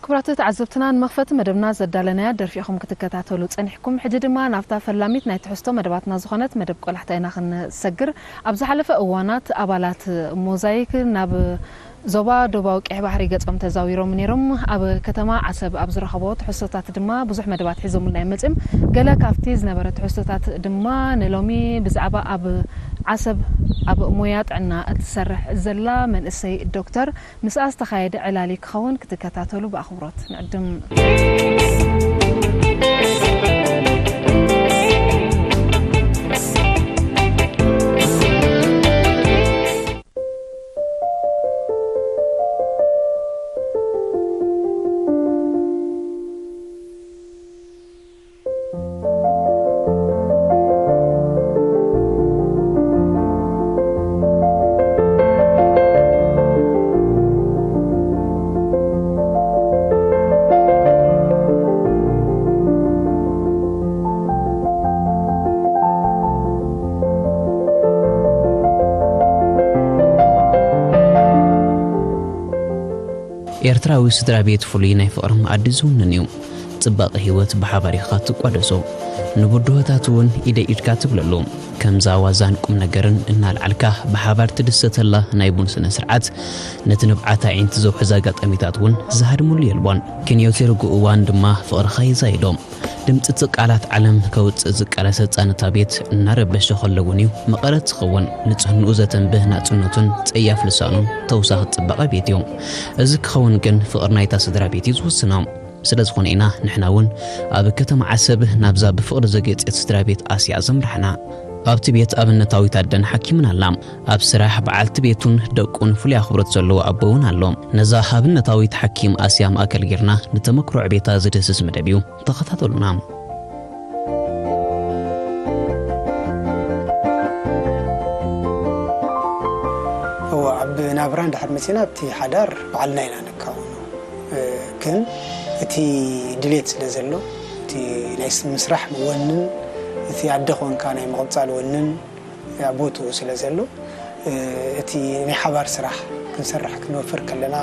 ክቡራት ተዓዘብትና፣ ንመኽፈቲ መደብና ዘዳለናያ ደርፊ ኢኹም ክትከታተሉ ጸኒሕኩም። ሕጂ ድማ ናብታ ፈላሚት ናይ ትሕዝቶ መደባትና ዝኾነት መደብ ቆላሕታ ኢና ክንሰግር። ኣብ ዝሓለፈ እዋናት ኣባላት ሞዛይክ ናብ ዞባ ደቡባዊ ቀይሕ ባሕሪ ገጾም ተዛዊሮም ነይሮም። ኣብ ከተማ ዓሰብ ኣብ ዝረኸቦ ትሕዝቶታት ድማ ብዙሕ መደባት ሒዞምልና እዮም መጺኦም። ገለ ካብቲ ዝነበረ ትሕዝቶታት ድማ ንሎሚ ብዛዕባ ኣብ ዓሰብ ኣብ ሞያ ጥዕና እትሰርሕ ዘላ መንእሰይ ዶክተር ምስኣ ዝተኻየደ ዕላል ክኸውን ክትከታተሉ ብኣኽብሮት ንዕድም። ኤርትራዊ ስድራ ቤት ፍሉይ ናይ ፍቕሪ መኣዲ ዝውንን እዩ። ጽባቐ ህይወት ብሓባር ኢኻ ትቋደሶ። ንብድሆታት እውን ኢደይ ኢድካ ትብለሉ። ከምዛ ዋዛን ቁም ነገርን እናልዓልካ ብሓባር ትድሰተላ ናይ ቡን ስነ ስርዓት፣ ነቲ ንብዓት ኣዒንቲ ዘውሕዝ ኣጋጣሚታት እውን ዝሃድሙሉ የልቦን። ክንዮቲ ርጉእ እዋን ድማ ፍቕርኻ የዛይዶ። ድምጺ እቲ ቃላት ዓለም ከውጽእ ዝቃለሰ ጻንታ ቤት እናረበሸ ከሎ እውን እዩ መቐረት ዝኸውን። ንጽህንኡ ዘተንብህ ናጽነቱን ጸያፍ ልሳኑን ተውሳኺ ጽባቐ ቤት እዩ። እዚ ክኸውን ግን ፍቕሪ ናይታ ስድራ ቤት እዩ ዝውስኖ። ስለ ዝኾነ ኢና ንሕና እውን ኣብ ከተማ ዓሰብ ናብዛ ብፍቕሪ ዘጌጸት ስድራ ቤት ኣስያ ዘምራሕና። ኣብቲ ቤት ኣብነታዊት ኣደን ሓኪምን ኣላ። ኣብ ስራሕ በዓልቲ ቤቱን ደቁን ፍሉይ ኣኽብሮት ዘለዎ ኣቦ እውን ኣሎ። ነዛ ኣብነታዊት ሓኪም ኣስያ ማእከል ጌርና ንተመክሮ ዕቤታ ዝድህስስ መደብ እዩ። ተኸታተሉና። እወ፣ ኣብ ናብራ እንድሕር መጺና ኣብቲ ሓዳር ባዕልና ኢና ነካውኖ። እ፣ ግን እቲ ድሌት ስለ ዘሎ፣ እቲ ናይ ስ-፣ ምስራሕ ወንን፣ እቲ ኣደ ኮንካ ናይ ምቕጻል ወንን ኣብ ቦትኡ ስለ ዘሎ፣ እ፣ እቲ ናይ ሓባር ስራሕ ክንሰርሕ ክንወፍር ከለና፣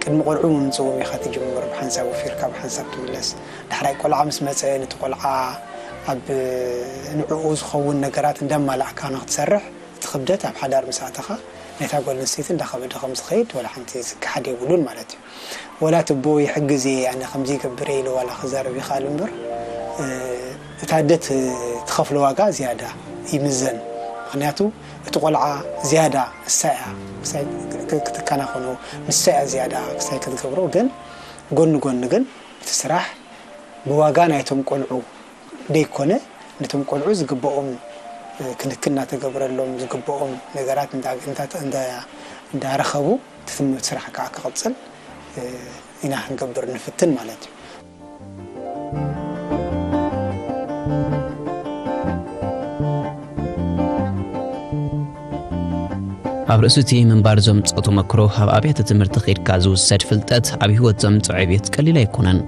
ቅድሚ ቆልዑ ምምጽኦም ኢኻ ትጅምር፣ ብሓንሳብ ወፊርካ ብሓንሳብ ትምለስ። ዳሕራይ ቆልዓ ምስ መጸ፣ ነቲ ቆልዓ ኣብ ንዕኡ ዝኸውን ነገራት እንዳማላእካ ንክትሰርሕ፣ እቲ ክብደት ኣብ ሓዳር ምስ ኣተኻ፣ ናይታ ጓል ኣንስተይቲ እንዳኸበደ ከም ዝኸይድ ዋላ ሓንቲ ዝከሓድ የብሉን ማለት እዩ። ወላ እቲ ኣቦ ይሕግዝ እየ፣ ኣነ ከምዚ ይገብር እየ ኢሉ ዋላ ክዛረብ ይኽኣል እምበር፣ እ፣ እታ ኣደ ት-፣ ትኸፍሎ ዋጋ ዝያዳ ይምዘን። ምኽንያቱ እቲ ቆልዓ ዝያዳ እሳ እያ ክሳይ ክ-፣ ክ-፣ ክትከናኸኖ፣ ንሳ እያ ዝያዳ ክሳይ ክትገብሮ። ግን ጎኒ ጎኒ ግን እቲ ስራሕ ብዋጋ ናይቶም ቆልዑ ደይኮነ፣ ነቶም ቆልዑ ዝግብኦም፣ እ፣ ክንክን እናተገብረሎም፣ ዝግብኦም ነገራት እንዳ-፣ እንዳ-፣ እንዳ-፣ እንዳረኸቡ፣ እቲ ትምህርቲ ስራሕ ከዓ ክቕጽል፣ እ፣ ኢና ክንገብር ንፍትን ማለት እዩ። ኣብ ርእሲ እቲ ምንባር ዘምጽኦ ተመክሮ፣ ኣብ ኣብያተ ትምህርቲ ኬድካ ዝውሰድ ፍልጠት ኣብ ህይወት ዘምጽኦ ዕቤት ቀሊል ኣይኮነን።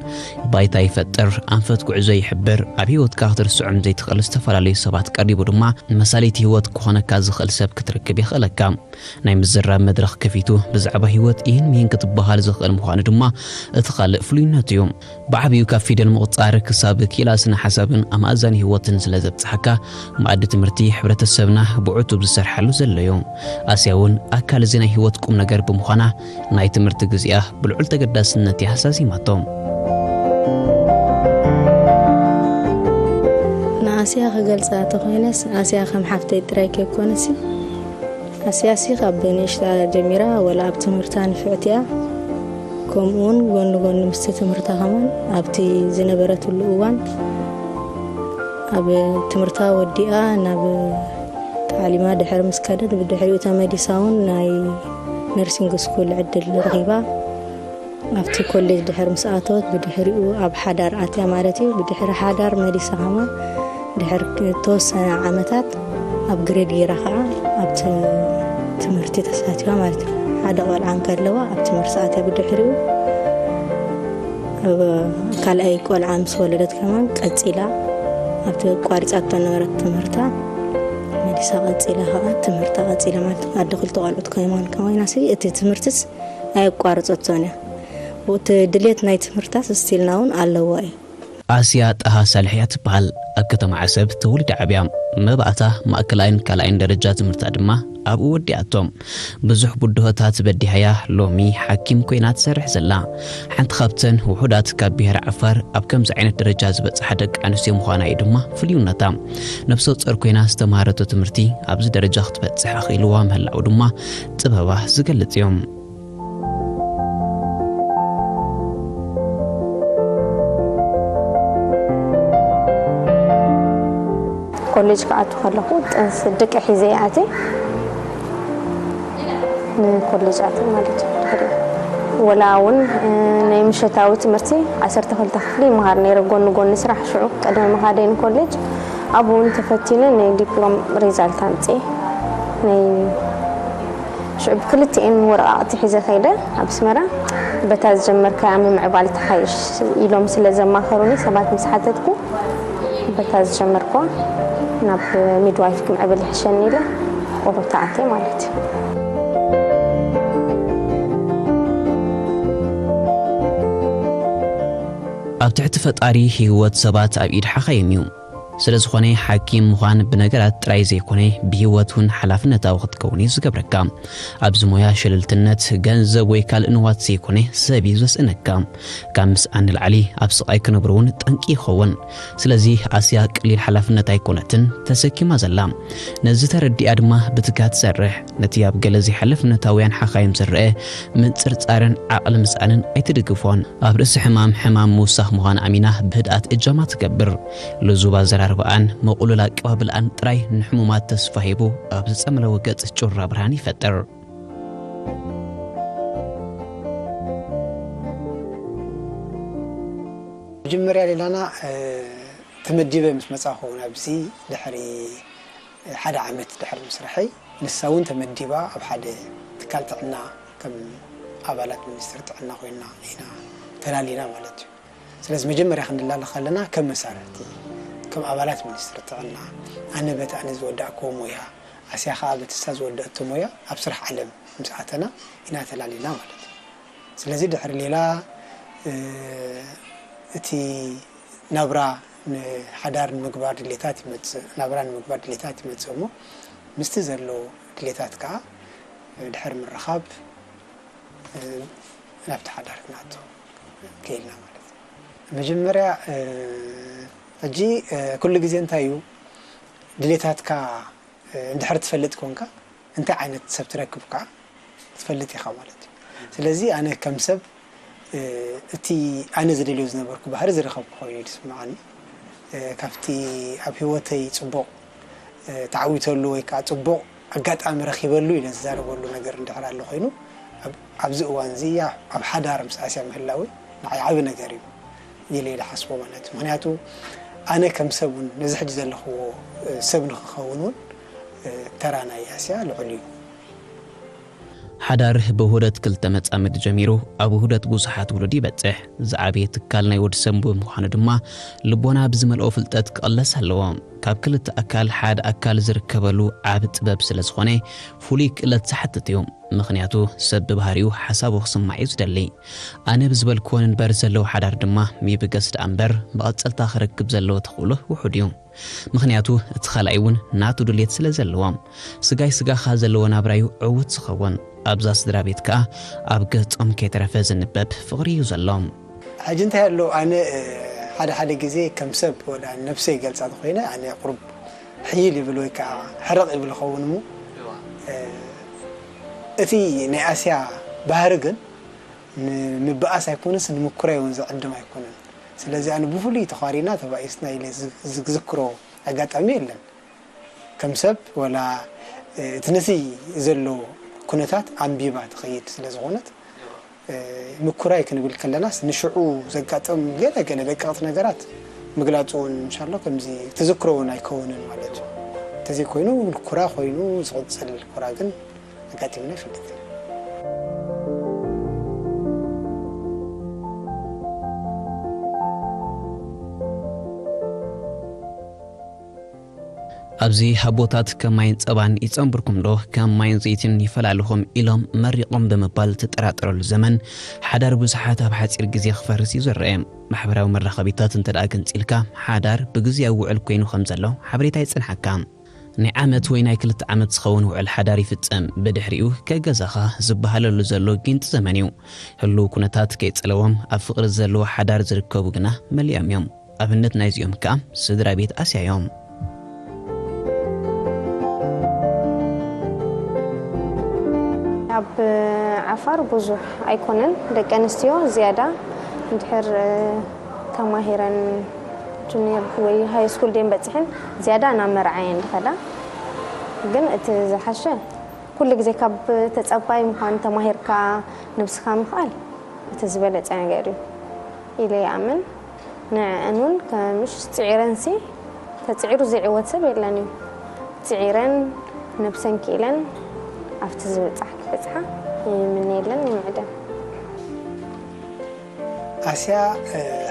ባይታ ይፈጥር፣ ኣንፈት ጉዕዞ ይሕብር፣ ኣብ ህይወትካ ክትርስዖም ዘይትኽእል ዝተፈላለዩ ሰባት ቀሪቡ ድማ መሳለይቲ ህይወት ክኾነካ ዝኽእል ሰብ ክትረክብ የኽእለካ። ናይ ምዝራብ መድረኽ ከፊቱ ብዛዕባ ህይወት ይህን ሚህን ክትበሃል ዝኽእል ምዃኑ ድማ እቲ ካልእ ፍሉይነቱ እዩ። ብዓቢኡ ካብ ፊደል ምቑጻር ክሳብ ክኢላ ስነ ሓሳብን ኣማእዛኒ ህይወትን ስለ ዘብጽሓካ፣ መኣዲ ትምህርቲ ሕብረተሰብና ብዕቱብ ዝሰርሓሉ ዘሎ እዩ። ኣስያ እውን ኣካል እዚ ናይ ህይወት ቁም ነገር ብምዃና፣ ናይ ትምህርቲ ግዜኣ ብልዑል ተገዳስነት እያ ዛዚማቶ። ንኣስያ ክገልጻ እንተኾይነስ፣ ኣስያ ከም ሓፍተይ ጥራይ ከይኮነሲ፣ ኣስያሲ ካብ ንእሽታ ጀሚራ ወላ ኣብ ትምህርታ ንፍዕቲ እያ። ከምኡውን ጎኒ ጎኒ ምስቲ ትምህርታ ከማን ኣብቲ ዝነበረትሉ እዋን ኣብ ትምህርታ ወዲኣ ናብ ታዕሊማ ድሕሪ ምስ ከደት፣ ብድሕሪኡ ተመሊሳ እውን ናይ ነርሲንግ ስኩል ዕድል ረኺባ። ኣብቲ ኮሌጅ ድሕሪ ምስ ኣተወት፣ ብድሕሪኡ ኣብ ሓዳር ኣትያ ማለት እዩ። ብድሕሪ ሓዳር መሊሳ ከማ ድሕሪ ዝተወሰነ ዓመታት ኣብ ግሬድ ገይራ ከኣ ኣብቲ ትምህርቲ ተሳቲፋ ማለት እዩ። ሓደ ቆልዓ እንከለዋ ኣብ ትምህርቲ ኣትያ፣ ብድሕሪኡ ኣብ ካልኣይ ቆልዓ ምስ ወለደት ከማን ቀጺላ፣ ኣብቲ ኣቋሪጻቶ ነበረት ትምህርታ መሊሳ ቀጺላ ከኣ ትምህርታ ቀጺላ ማለት እዩ። ኣደ ክልተ ቆልዑት ከማን ኮይናሲ እቲ ትምህርትስ ኣየቋረጸቶን እያ። እቲ ድሌት ናይ ትምህርታት ስቲልና እውን ኣለዎ እዩ። ኣስያ ጣሃ ሳልሕያ ትበሃል። ኣብ ከተማ ዓሰብ ተወሊዳ ዓብያ። መባእታ ማእከላይን ካልኣይን ደረጃ ትምህርታ ድማ ኣብኡ ወዲኣቶም። ብዙሕ ብድሆታት በዲሃያ ሎሚ ሓኪም ኮይና ትሰርሕ ዘላ። ሓንቲ ካብተን ውሑዳት ካብ ብሄር ዓፋር ኣብ ከምዚ ዓይነት ደረጃ ዝበፅሓ ደቂ ኣንስትዮ ምዃና እዩ ድማ ፍልዩነታ። ነብሰ ጾር ኮይና ዝተምሃረቶ ትምህርቲ ኣብዚ ደረጃ ክትበፅሕ ኣኽኢልዋ ምህላው ድማ ጥበባ ዝገልፅ እዮም። ኮሌጅ ክኣቱ ከለኹ ጥንሲ ድቂ ሒዘ ይኣቲ ንኮሌጅ ኣቲ ማለት እዩ። ወላ እውን ናይ ምሸታዊ ትምህርቲ ዓሰርተ ክልተ ክፍሊ ይመሃር ነይረ፣ ጎኒ ጎኒ ስራሕ። ሽዑ ቅድሚ ምኻደይ ንኮሌጅ ኣብኡ እውን ተፈቲነ ናይ ዲፕሎም ሪዛልት ኣምፅኤ ናይ ሽዑ ብክልቲኤን ወረቓቕቲ ሒዘ ከይደ ኣብ ኣስመራ። በታ ዝጀመርካያ ምምዕባል ተሓይሽ ኢሎም ስለ ዘማኸሩኒ ሰባት ምስ ሓተትኩ በታ ዝጀመርኳ ናብ ሚድዋይፍ ክምዕብል ይሕሸኒ ኢለ ቁሩብ ተኣትየ ማለት እዩ። ኣብ ትሕቲ ፈጣሪ ህይወት ሰባት ኣብ ኢድ ሓኻይም እዩ። ስለ ዝኾነ ሓኪም ምዃን ብነገራት ጥራይ ዘይኮነ ብህይወት እውን ሓላፍነታዊ ክትከውን እዩ ዝገብረካ። ኣብዚ ሞያ ሸለልትነት፣ ገንዘብ ወይ ካልእ ንዋት ዘይኮነ ሰብ እዩ ዘስእነካ። ካብ ምስኣን ንላዕሊ ኣብ ስቓይ ክነብሩ እውን ጠንቂ ይኸውን። ስለዚ ኣስያ ቀሊል ሓላፍነት ኣይኮነትን ተሰኪማ ዘላ። ነዚ ተረዲኣ ድማ ብትግሃት ትሰርሕ። ነቲ ኣብ ገለ ዘይሓልፍነታውያን ሓኻይም ዝረአ ምንጽርጻርን ዓቕሊ ምስኣንን ኣይትድግፎን። ኣብ ርእሲ ሕማም ሕማም ምውሳኽ ምዃን ኣሚና ብህድኣት እጃማ ትገብር። ልዙብ ኣዘራርባኣን ምቕሉል ኣቀባብልኣን ጥራይ ንሕሙማት ተስፋ ሂቡ ኣብ ዝጸመለወ ገጽ ጩራ ብርሃን ይፈጥር። መጀመርያ ሌላና ተመዲበ ምስ መጻኹ ናብዚ ድሕሪ ሓደ ዓመት ድሕሪ ምስርሐይ ንሳ እውን ተመዲባ ኣብ ሓደ ትካል ጥዕና ከም ኣባላት ሚኒስትሪ ጥዕና ኮይና ኢና ተላሊና ማለት እዩ። ስለዚ መጀመርያ ክንላለ ከለና ከም መሳርሕቲ ከም ኣባላት ሚኒስትሪ ጥዕና ኣነ በቲ ኣነ ዝወዳእክዎ ሞያ ኣስያ ከዓ በቲ እሳ ዝወደእቶ ሞያ ኣብ ስራሕ ዓለም ምስ ኣተና ኢና ተላሊና ማለት እዩ። ስለዚ ድሕሪ ሌላ እቲ ናብራ ንሓዳር ንምግባር ድሌታት ይመፅእ ናብራ ንምግባር ድሌታት ይመፅእ እሞ ምስቲ ዘሎ ድሌታት ከዓ ድሕሪ ምርኻብ ናብቲ ሓዳር ክንኣቶ ክኢልና ማለት እዩ። መጀመርያ ሕጂ ኩሉ ግዜ እንታይ እዩ ድሌታትካ እንድሕር ትፈልጥ ኮንካ እንታይ ዓይነት ሰብ ትረክብ ከዓ ትፈልጥ ኢኻ ማለት እዩ። ስለዚ ኣነ ከም ሰብ እቲ ኣነ ዝደልዮ ዝነበርኩ ባህሪ ዝረኸብኩ ኮይኑ እዩ ዝስምዓኒ። ካብቲ ኣብ ህይወተይ ፅቡቕ ተዓዊተሉ ወይ ከዓ ፅቡቕ ኣጋጣሚ ረኺበሉ ኢለ ዝዛረበሉ ነገር እንድሕር ኣሎ ኮይኑ ኣብዚ እዋን እዚ ኣብ ሓዳር ምስ ኣስያ ምህላዊ ንዓይ ዓቢ ነገር እዩ ኢለ ኢለ ሓስቦ ማለት እዩ። ምክንያቱ ኣነ ከም ሰብ እውን ነዚ ሕጂ ዘለኽዎ ሰብ ንክኸውን እውን ተራ ናይ ኣስያ ልዑል እዩ። ሓዳር ብውህደት ክልተ መጻምድ ጀሚሩ ኣብ ውህደት ብዙሓት ውሉድ ይበጽሕ። ዝዓበየ ትካል ናይ ወዲ ሰብ ብምዃኑ ድማ ልቦና ብዝመልኦ ፍልጠት ክቕለስ ኣለዎ። ካብ ክልተ ኣካል ሓደ ኣካል ዝርከበሉ ዓቢ ጥበብ ስለ ዝኾነ ፍሉይ ክእለት ዝሓትት እዩ። ምኽንያቱ ሰብ ብባህሪኡ ሓሳቡ ክስማዕ እዩ ዝደሊ። ኣነ ብዝበልክዎ ንንበር ዘለዎ ሓዳር ድማ ሚብገስ ደኣ እምበር መቐጸልታ ክረክብ ዘለዎ ተኽእሎ ውሑድ እዩ። ምኽንያቱ እቲ ኻልኣይ እውን ናቱ ድልየት ስለ ዘለዎ። ስጋይ ስጋኻ ዘለዎ ናብራዩ ዕዉት ዝኸውን። ኣብዛ ስድራ ቤት ከኣ ኣብ ገጾም ከይተረፈ ዝንበብ ፍቕሪ እዩ ዘሎ። ሕጂ እንታይ ኣሎ ኣነ ሓደ ሓደ ግዜ ከም ሰብ ወላ ነብሰይ ይገልጻ ተኾይነ ኣነ ቁሩብ ሕይል ይብል ወይ ከዓ ሕርቕ ይብል ኸውን እሞ እቲ ናይ ኣስያ ባህሪ ግን ንምብኣስ ኣይኮነስ ንምኩራይ እውን ዝዕድም ኣይኮነን። ስለዚ ኣነ ብፍሉይ ተዃሪና ተባኢስና ኢለ ዝዝክሮ ኣጋጣሚ የለን። ከም ሰብ ወላ እቲ ነቲ ዘሎ ኩነታት ኣንቢባ ትኸይድ ስለ ዝኾነት ምኩራይ ክንብል ከለናስ ንሽዑ ዘጋጥም ገለ ገለ ደቀቕቲ ነገራት ምግላፁ እውን እንሻሎ ከምዚ ትዝክሮ እውን ኣይከውንን ማለት እዩ። እንተዘይኮይኑ ኩራ ኮይኑ ዝቕፅል ኩራ ግን ኣጋጢምና ይፈልጥ። ኣብዚ ኣቦታት ከም ማይን ጸባን ይጸንብርኩም ዶ ከም ማይን ዘይትን ይፈላልኹም ኢሎም መሪቖም ብምባል ትጠራጠረሉ ዘመን፣ ሓዳር ብዙሓት ኣብ ሓጺር ግዜ ክፈርስ እዩ ዝረአ። ማሕበራዊ መራኸቢታት እንተ ደኣ ገንጺልካ፣ ሓዳር ብግዜያዊ ውዕል ኮይኑ ከም ዘሎ ሓበሬታ ይጽንሓካ። ናይ ዓመት ወይ ናይ ክልተ ዓመት ዝኸውን ውዕል ሓዳር ይፍጸም። ብድሕሪኡ ከገዛኻ ዝበሃለሉ ዘሎ ጊንጢ ዘመን እዩ። ህሉው ኩነታት ከይጸለዎም ኣብ ፍቕሪ ዘለዎ ሓዳር ዝርከቡ ግና መሊኦም እዮም። ኣብነት ናይዚኦም ከኣ ስድራ ቤት ኣስያ እዮም። ኣብ ዓፋር ብዙሕ ኣይኮነን፣ ደቂ ኣንስትዮ ዝያዳ እንድሕር ተማሂረን ጁኒየር ወይ ሃይ ስኩል ደን በፅሕን ዝያዳ ናብ መርዓ እየን ዝኸዳ። ግን እቲ ዝሓሸ ኩሉ ግዜ ካብ ተፀባይ ምዃን ተማሂርካ ነብስኻ ምኽኣል እቲ ዝበለፀ ነገር እዩ ኢለ ይኣምን። ንዐኣን እውን ከምሽ ፅዒረንሲ ተፅዒሩ ዘይዕወት ሰብ የለን እዩ። ፅዒረን ነብሰን ክኢለን ኣብቲ ዝብፃሕ ክበፅሓ ይምነየለን ይምዕደን። ኣስያ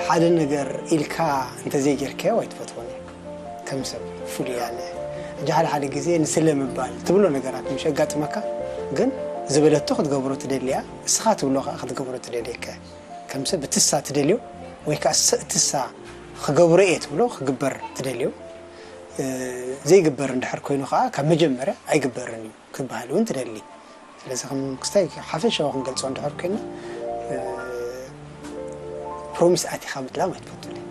ሓደ ነገር ኢልካ እንተዘይጌርካዮ ኣይትፈትዎን እያ። ከም ሰብ ፍሉይ ኣነ ሕጂ ሓደ ሓደ ግዜ ንስለ ምባል ትብሎ ነገራት ምሽ ኣጋጥመካ፣ ግን ዝበለቶ ክትገብሮ ትደሊ እያ፣ እስኻ ትብሎ ከዓ ክትገብሮ ትደልየካ እያ። ከም ሰብ እቲ እሳ ትደልዮ ወይ ከዓ እሰ- እቲ እሳ ክገብሮ እየ ትብሎ ክግበር ትደልዮ። ዘይግበር እንድሕር ኮይኑ ከዓ ካብ መጀመርያ ኣይግበርን እዩ ክበሃል እውን ትደሊ። ስለዚ ከም ክስታይ ሓፈሻዊ ክንገልፆ እንድሕር ኮይና ፕሮሚስ ኣቲኻ ምጥላም ኣይትፈቱን እየ።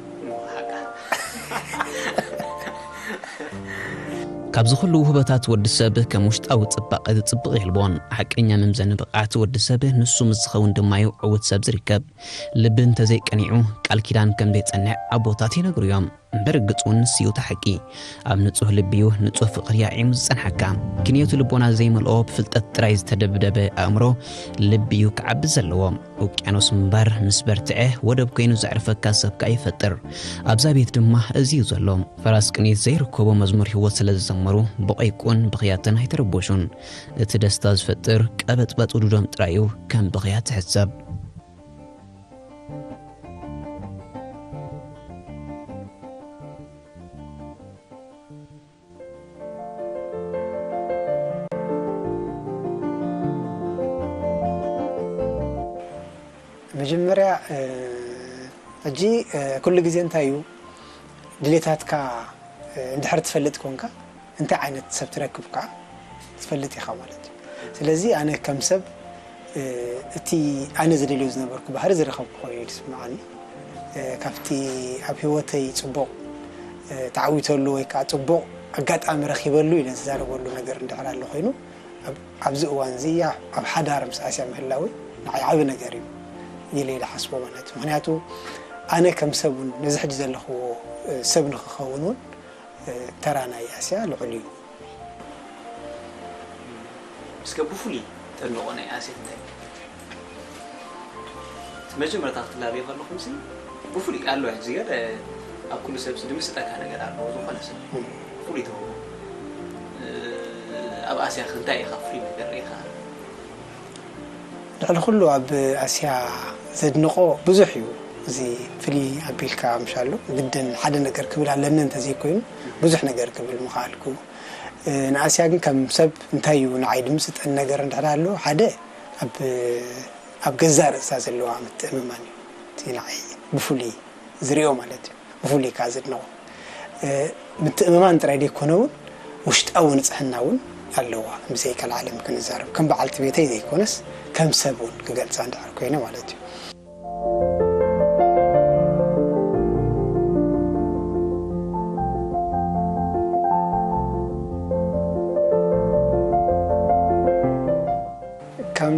ካብዚ ኩሉ ውህበታት ወዲ ሰብ ከም ውሽጣዊ ጽባቐ ዝጽብቕ የልቦን። ሓቀኛ መምዘኒ ብቕዓት ወዲ ሰብ ንሱ ምስ ዝኸውን ድማዩ ዕውት ሰብ ዝርከብ። ልቢ እንተዘይቀኒዑ ቃል ኪዳን ከም ዘይጸንዕ ኣቦታት ይነግሩ እዮም። እምበር ርግጽ እውን ንስዩ እቲ ሓቂ። ኣብ ንጹህ ልቢዩ ንጹህ ፍቕሪ ኣዒሙ ዝጸንሓካ። ክንዮቱ ልቦና ዘይመልኦ ብፍልጠት ጥራይ ዝተደብደበ ኣእምሮ ልቢዩ ክዓቢ ዘለዎ። ውቅያኖስ ምንባር ምስ በርትዐ ወደብ ኮይኑ ዘዕርፈካ ሰብ ከኣ ይፈጥር። ኣብዛ ቤት ድማ እዚ እዩ ዘሎ። ፈራስ ቅኒት ዘይርከቦ መዝሙር ህይወት ስለ ዝዘመሩ ብቐይቁን ብኽያትን ኣይተረበሹን። እቲ ደስታ ዝፈጥር ቀበጥበጥ ውዱዶም ጥራይ እዩ ከም ብኽያት ዝሕሰብ። መጀመርያ ሕጂ ኩሉ ግዜ እንታይ እዩ ድሌታትካ እንድሕር ትፈልጥ ኮንካ እንታይ ዓይነት ሰብ ትረክብ ከዓ ትፈልጥ ኢኻ ማለት እዩ። ስለዚ ኣነ ከም ሰብ እቲ ኣነ ዝደልዮ ዝነበርኩ ባህሪ ዝረኸብኩ ኮይኑ እዩ ዝስምዓኒ። ካብቲ ኣብ ህይወተይ ፅቡቕ ተዓዊተሉ ወይ ከዓ ፅቡቕ ኣጋጣሚ ረኺበሉ ኢለ ዝዛረበሉ ነገር እንድሕር ኣሎ ኮይኑ ኣብዚ እዋን እዚ ኣብ ሓዳር ምስ ኣስያ ምህላወይ ንዓይ ዓቢ ነገር እዩ ኢለ ኢለ ሓስቦ ማለት እዩ። ምክንያቱ ኣነ ከም ሰብ እውን ነዚ ሕጂ ዘለኽዎ ሰብ ንክኸውን እውን ተራ ናይ ኣስያ ልዑል እዩ። እስከ ብፍሉይ ጠንቆ ናይ ኣስያ እንታይ እዩ? እቲ መጀመርታ ክትላበይ ከለኹም ሲ ብፍሉይ ኣሎ ሕጂ ገለ ኣብ ኩሉ ሰብ ዝምስጠካ ነገር ኣለዎ ዝኾነ ሰብ ፍሉይ ትህቦ። ኣብ ኣስያ ከ እንታይ ኢኻ ፍሉይ ነገር ርኢኻ? ልዕሊ ኩሉ ኣብ ኣስያ ዘድንቆ ብዙሕ እዩ። እዚ ፍልይ ኣቢልካ ምሻሎ ግድን ሓደ ነገር ክብል ኣለኒ እንተዘይኮይኑ ብዙሕ ነገር ክብል ምኽኣልኩ። ንኣስያ ግን ከም ሰብ እንታይ እዩ ንዓይ ድምስጠን ነገር እንድሕር ኣሎ ሓደ ኣብ ኣብ ገዛእ ርእሳ ዘለዋ ምትእምማን እዩ። እቲ ንዓይ ብፍሉይ ዝሪኦ ማለት እዩ። ብፍሉይ ከዓ ዘድንቖ ምትእምማን ጥራይ ዘይኮነ እውን ውሽጣዊ ንፅሕና እውን ኣለዋ። ብዘይ ካልዓለም ክንዛረብ ከም በዓልቲ ቤተይ ዘይኮነስ ከም ሰብ እውን ክገልፃ እንድሕር ኮይነ ማለት እዩ። ከም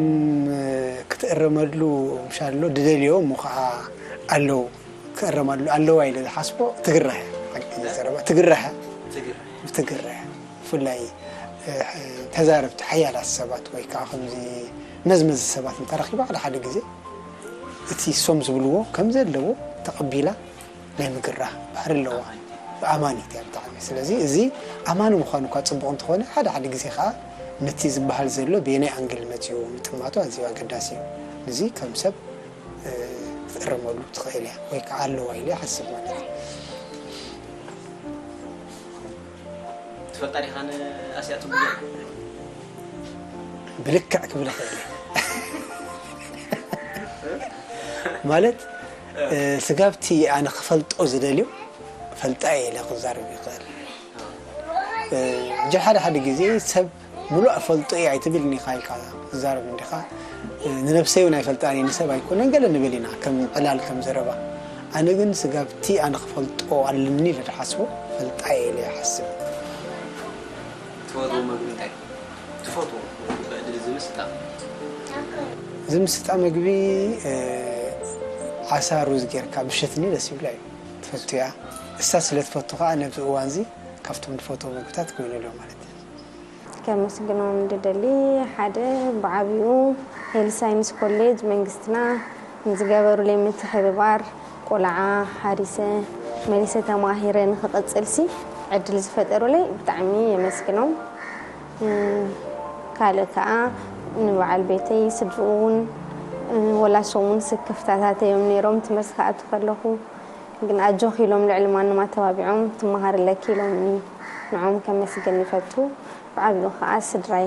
ክትእረመሉ ምሻሎ ድደልዮ እሞ ከዓ ኣለዉ ክእረመሉ ኣለዋ ኢለ ዝሓስቦ ትግራይ ሓቂ ዘረባ ትግራይ ትግራይ ብፍላይ ተዛረብቲ ሓያላት ሰባት ወይ ከዓ ከምዚ መዝመዚ ሰባት እንተረኪባ ሓደ ሓደ ግዜ እቲ ሶም ዝብልዎ ከም ዘለዎ ተቐቢላ ናይ ምግራ ባህሪ ኣለዋ። ኣማኒት እያ ብጣዕሚ። ስለዚ እዚ ኣማኒ ምዃኑ እኳ ፅቡቕ እንተኾነ ሓደ ሓደ ግዜ ከዓ ነቲ ዝበሃል ዘሎ ብየናይ ኣንግል መፅኡ ምጥማቱ ኣዝዩ ኣገዳሲ እዩ። እዚ ከም ሰብ ክትእረመሉ ትኽእል እያ ወይ ከዓ ኣለዋ ኢለ ይሓስብ ማለት እዩ። ፈጣሪኻ ንኣስያ ጽቡቅ ጌርካ። ብልክዕ ክብል ይኽእል እየ። ማለት ስጋብቲ ኣነ ክፈልጦ ዝደልዩ ፈልጣ እየ ኢለ ክዛረብ ይኽእል። ጀ ሓደ ሓደ ግዜ ሰብ ሙሉእ ፈልጦ እየ ኣይትብል ኒኻ ኢልካ ትዛረብ እንዲኻ። ንነብሰይ እውን ኣይፈልጣን እየ ንሰብ ኣይኮነን ገለ ንብል ኢና ከም ዕላል ከም ዘረባ። ኣነ ግን ስጋብቲ ኣነ ክፈልጦ ኣለኒ ኢለ ዝሓስቦ ፈልጣ እየ ኢለ ይሓስብ። ትፈትዎ መግቢ እንታይ ትፈትዎ? ብዕድል ዝምስጣ ዝምስጣ መግቢ ዓሳ ሩዝ ጌርካ ብሸትኒ ደስ ይብላ እዩ። ትፈቱ እያ። እሳ ስለ ትፈቱ ከዓ ነብዚ እዋን እዚ ካብቶም ዝፈትዎ ምግብታት ኮይኑ ኣሎ ማለት እዩ። ከመስግኖም እንድደሊ ሓደ ብዓብኡ ሄል ሳይንስ ኮሌጅ መንግስትና ንዝገበሩለይ ምትሕብባር ቆልዓ ሓሪሰ መሊሰ ተማሂረ ንክቕፅልሲ ዕድል ዝፈጠሩለይ ብጣዕሚ የመስግኖም። ካልእ ከዓ ንበዓል ቤተይ ስድርኡ እውን ወላሶም እውን ስክፍታታት እዮም ነይሮም ትምህርቲ ክኣቱ ከለኹ ግን ኣጆኺ ኢሎም ልዕሊ ማንም ኣተባቢዖም ትመሃሪ ኣለኪ ኢሎምኒ ንዖም ከመስግን ይፈቱ ብዓብኡ ከዓ ስድራይ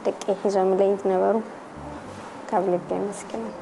ደቂ ሒዞምለይ ዝነበሩ ካብ ልቢ የመስግኖም